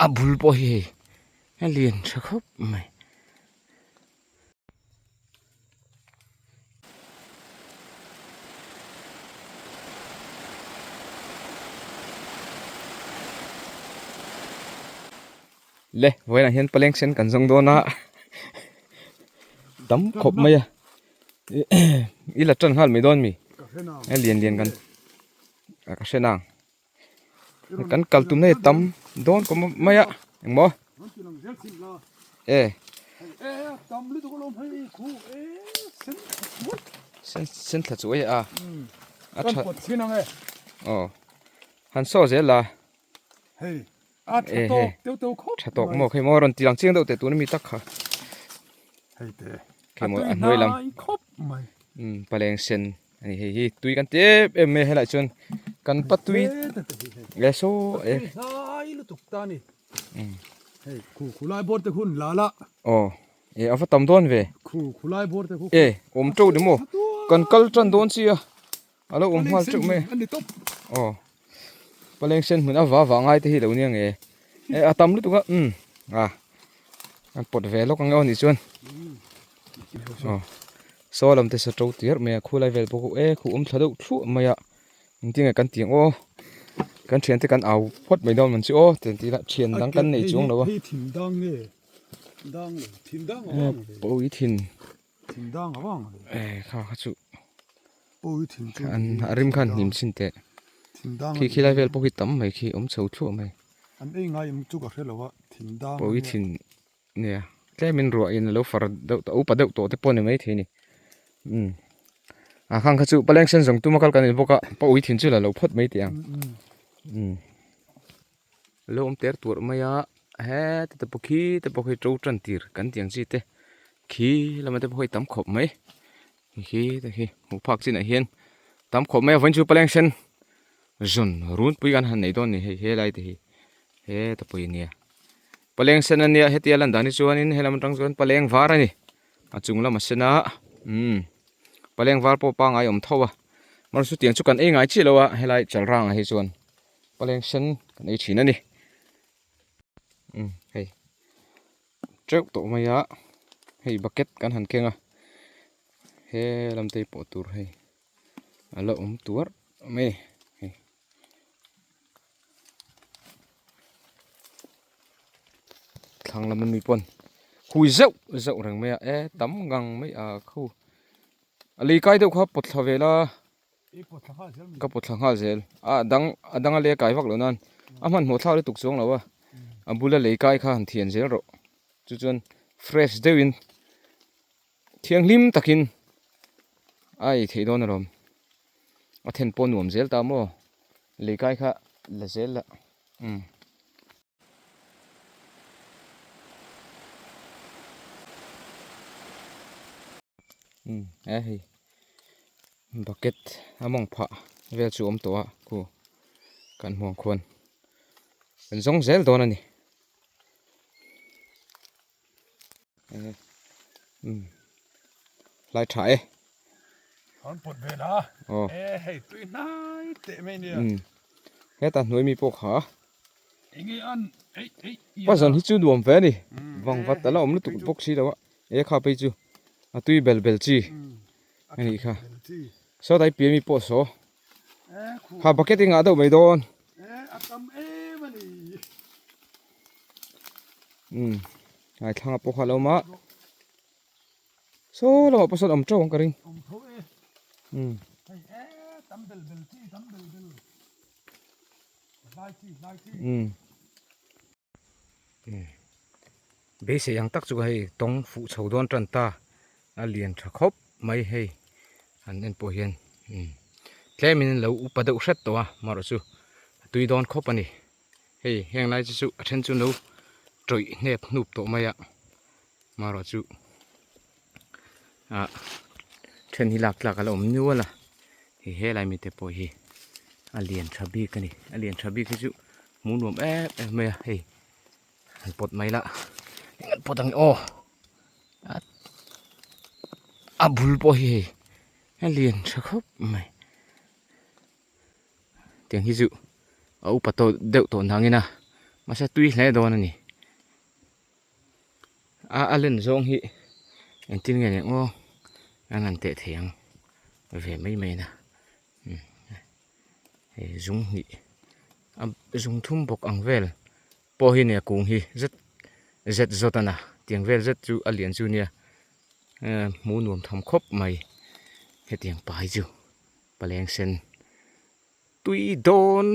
A bul pawh hi hei a lian tha khawp mai. Le vawiinah hian paleng sen kan zawng dawn a tam khawp mai a i la tan nghal mai dawn mi a lian lian kan ka hre nang. Kan kal tum na hi tam dawn kawm mai a engmaw e sen sen thla chu ei a a tha aw han saw zel la e he tha tawk maw khei maw rawn ti lang chiang deuh teh tuna mi tak kha khei maw a hnuai lam paleng sen. Ani hei hi tui kan ti em em mai a helaiah chuan kan pa tui e saw e aw e a va tam dawn ve e awm teuh ni maw kan kal tan dawn chi a a lo awm nghal teuh mai aw paleng sen hmun a va vah ngai te hi lo nia nge e a tam lutuk a um a an pawt ve lawk ang e aw nih chuan aw saw lam te sa to tir mai a khulai vel pawh khu e khu awm thla deuh thluah mai a engtin nge kan tih ang aw kan thian te kan au phawt mai dawn man chu aw tiang tih lah thian dang kan nei chuang lo a pawi thin e kha kha chu an a rim khan hnim chhin teh khi khi lai vel pawh khi tam mai khi awm chho thluah mai pawi thin. Nia tlemin ruah in alo far deuh tawh upa deuh tawh te pawh a ni maithei a ni umm a khang kha chu paleng sen zawng tuma kal kan ni bawk a pa ui thin chu la lo phawt mai teh ang umm alo awm ter tuarh mai a heta te pawh khi te pawh khi to tan tir kan tih ang chi te khi lama te pawh hi tam khawp mai khi te khi hmuh phak chinah hian tam khawp mai a vawiin chu paleng sen zawn runpui kan han nei dawn a ni hei helai te hi heta pawh hi nia. Paleng sen a nia hetia lan dan hi chuanin helam atang chuan paleng var a ni a chung lam a sen a umm paleng var pawh pangai a awm tho a mahse chutiang chu kan ei ngai chiah lo a helai chalrangah hi chuan paleng sen kan ei thin a ni umm hei teuh tawh mai a hei bucket kan han keng a he lam te pawh tur hei a la awm tuarh mai a ni hei. Thlang lama mi pawn hui zeuh zeuh reng mai a e tam ngang mai a khu a lei kai deuh kha pawt thla vel a ka pawt thla nghal zel a dang a dang a lei a kai vak loh nan a hmanhmawh thlak lutuk chuang lo a a bula lei kai kha han thian zel rawh chu chuan fresh deuhin thianghlim takin a ei theih dawn alawm. A then pawh nuam zel ta maw lei kai kha la zel la umm. Umm he hei bucket a mawng phah vel chu awm tawh a khu kan hmuh ang khuan kan zawng zel dawn a ni. Umm hlai tha e. An pawt ve la. Aw. E hei tui hnai teh mai nia. Umm heta hnuai mi pawh kha. Enge an ei ei. Pa zan hi chu nuam ve a ni. Vang vat a la awm lutuk bawk si lo a. E kha phei chu a tui bel bel chi a nih kha. Sawtai pian mi pawh saw. Kha bucket i ngah deuh mai dawn. E a tam em a ni. Umm ngaithlang a pawh kha a lo awm a saw lamah pawh sawn awm teuh ang ka ring umm umm beisei ang tak chu hei tawng fuh chho dawn tan ta a lian tha khawp mai hei an en pawh hian umm tlemin an lo upa deuh hret tawh a marawh chu a tui dawn khawp a ni. Hei heng lai chu chu a then chu no tawih hnep hnup tawh mai a marawh chu ah then hi lak tlak a la awm nual a hei helai mi te pawh hi a lian tha bik a ni a lian tha bik hi chu hmuh nuam em em mai a hei han pawt mai la eng an pawt ang aw a bul pawh hi hei a lian tha khawp mai. Tiang hi chu a upa tawh deuh tawh nangin a. Mahse tui hle dawn a ni. A a len zawng hi engtin nge ni aw an han teh thei ang ve mai mai na hei zung hnih a zung thum bawk ang vel pawh hi nia kung hi zet zet zawt a na tiang vel zet chu a lian chu nia hmuh nuam tham khawp mai hetiang pai chu paleng sen tui dawn.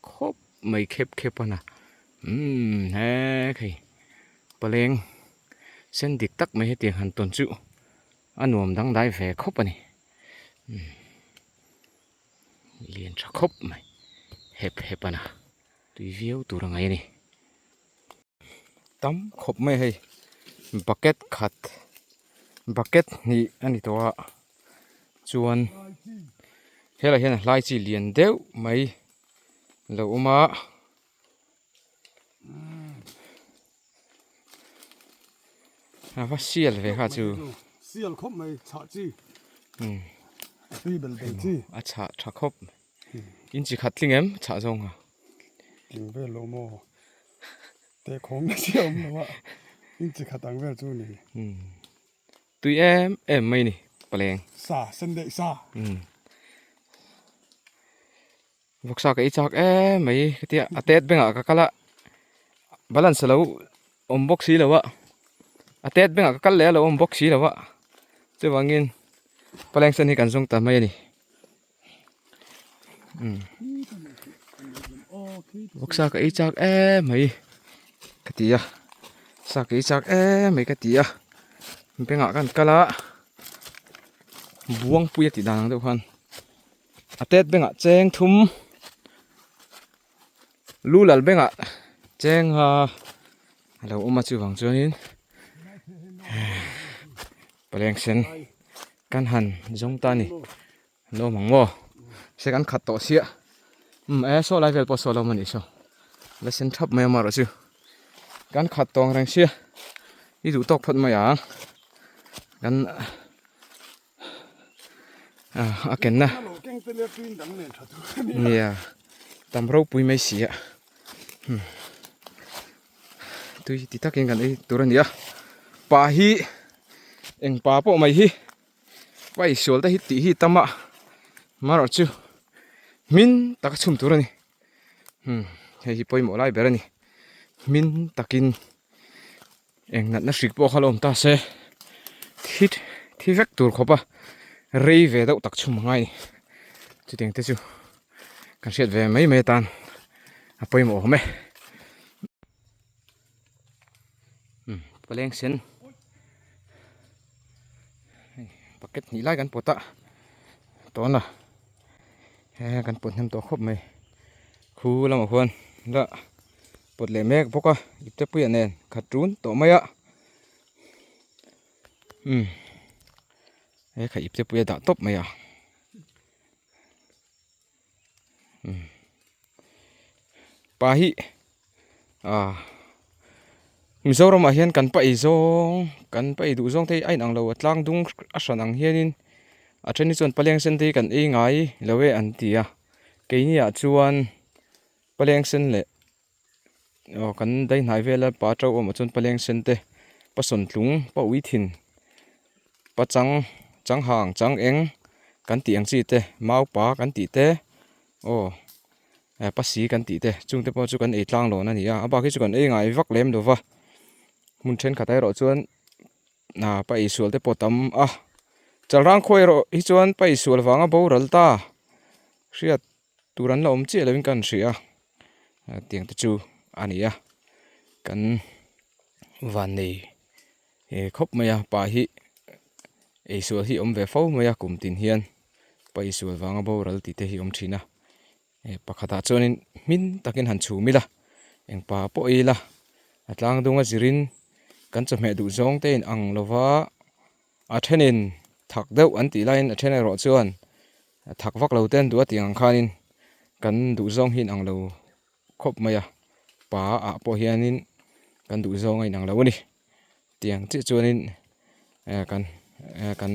Khawp mai khep khep a na umm he khei paleng sen dik tak mai hetiang han tawn chu a nuam dangdai ve khawp a ni umm lian tha khawp mai hep hep a na tui viau tur a ngai a ni tam khawp mai hei bucket khat bucket hnih a ni tawh a chuan helaiah hian hlai chi lian deuh mai lo awm a a va sial ve kha chu sial khawp mai chhah chi umm a tui bel bel chi a chhah tha khawp in chi khat tling em chhah zawng a tling vel lo maw teh khawng na chi a awm lo a in chi khat ang vel chu ni umm Tui em em mai ni paleng. Sa sen daih sa. Umm. Vawksa ka ei chak em mai ka tia a tet bengah ka kal a balance a lo awm bawk si lo a a tet bengah ka kal leh a lo awm bawk si lo a chuvangin paleng sen hi kan zawng ta mai a ni. Umm. Vawksa ka ei chak em mai ka ti a sa ka ei chak em mai ka ti a bengah kan kal a buangpui a tih dan ang deuh khan a tet bengah cheng thum lu lal bengah cheng a lo awm a chuvang chuanin paleng sen kan han zawng ta a ni. An awm ang maw? Se kan khat tawh sia. Umm e saw lai vel pawh saw lo maw nih saw. La sen thap mai amarawh chu. Kan khat tawng reng sia. I duh tawk phawt mai ang. Kan a kenna. Nia. Tam ropui mai si a. Tui ti takin kan ei tur a ni a. Pa hi eng pa pawh mai hi. Pai sual te hi tih hi tam a marawh chu hmin taka chhum tur a ni umm hei hi pawimawh lai ber a ni hmin takin eng natna hrik pawh kha lo awm ta se thi thi vek tur khawp a rei ve deuh tak chhum a ngai a ni chutiang te chu kan hriat ve mai mai atan a pawimawh awm e umm paleng sen. Bucket hnih lai kan pawt a tawn a he kan pawt hnem tawh khawp mai khu lamah khuan la pawt leh mek bawk a ipte puia nen khat tun tawh mai a umm he kha ipte puia dah tawp mai a umm pa hi ah Mizoram ah hian kan pa ei zawng kan pa ei duh zawng te hi a inang lo a tlang dung a hran ang hianin a then hi chuan paleng sen te hi kan ei ngai lo e an ti a keini ah chuan paleng sen leh aw kan daihnai vela pa to awmah chuan paleng sen te pa sawntlung pa uithin pa chang changhang chang eng kan tih ang chi te mau pa kan tih te aw eh pasi kan tih te chung te pawh chu kan ei tlang lawn a ni a a bak hi chu kan ei ngai vak lem lo va hmun thenkhat ah erawh chuan ah pa eisual te pawh a tam a chalrang khaw erawh hi chuan pa eisual vanga boral ta hriat tur an la awm chiah lovin ka han hria a tiang te chu a ni a kan vannei he khawp mai a pa hi eisual hi awm ve fo mai a kum tin hian pa eisual vanga boral tih te hi awm thin a eh pakhatah chuanin hmin takin han chhum ila eng pa pawh ei ila a tlang dung a zirin kan chawhmeh duh zawng te in ang lova a thenin thak deuh an tih laiin a then erawh chuan thak vak lo te an duh a tih ang khanin kan duh zawng hi inang lo khawp mai a pa ah pawh hianin kan duh zawng a inang lo a ni tiang chiah chuanin eh kan eh kan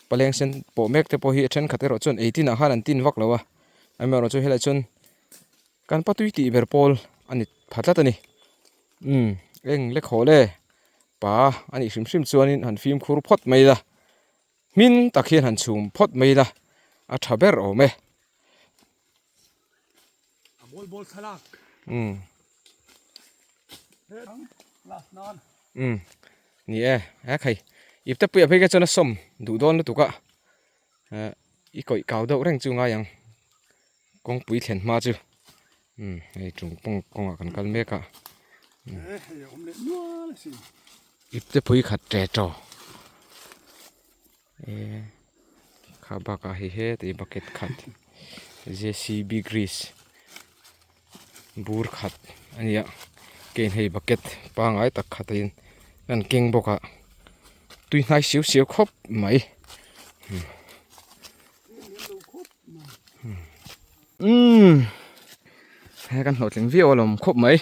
paleng sen pawh mek te pawh hi a thenkhat erawh chuan ei tin ah khan an tin vak lo a amaherawhchu helaiah chuan kan patui tih ber pawl a ni. pha tlat a ni. Umm eng le khaw le pa a nih hrim hrim chuanin han fimkhur phawt mai ila hmin tak hian han chhum phawt mai ila a tha ber awm e. A bawl bawl thlalak. Umm. Last nan. Umm ni e he khai ipte puia phei kha chuan a sawm duh dawn lutuk a eh i kawih kau deuh reng chu ngai ang kawngpui thlen hma chu umm hei tung pawng kawngah kan kal mek a ipte pui khat ṭe ṭaw eh kha bakah hei hetah bucket khat J_C_B grease bur khat a ni a kein hei bucket pangai tak khat a in an keng bawk a tui hnai siau siau khawp mai umm he kan hlawhtling viau alawm khawp mai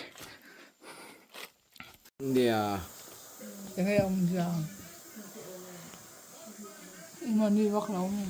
nia. Enge awm zia i vak lo mi.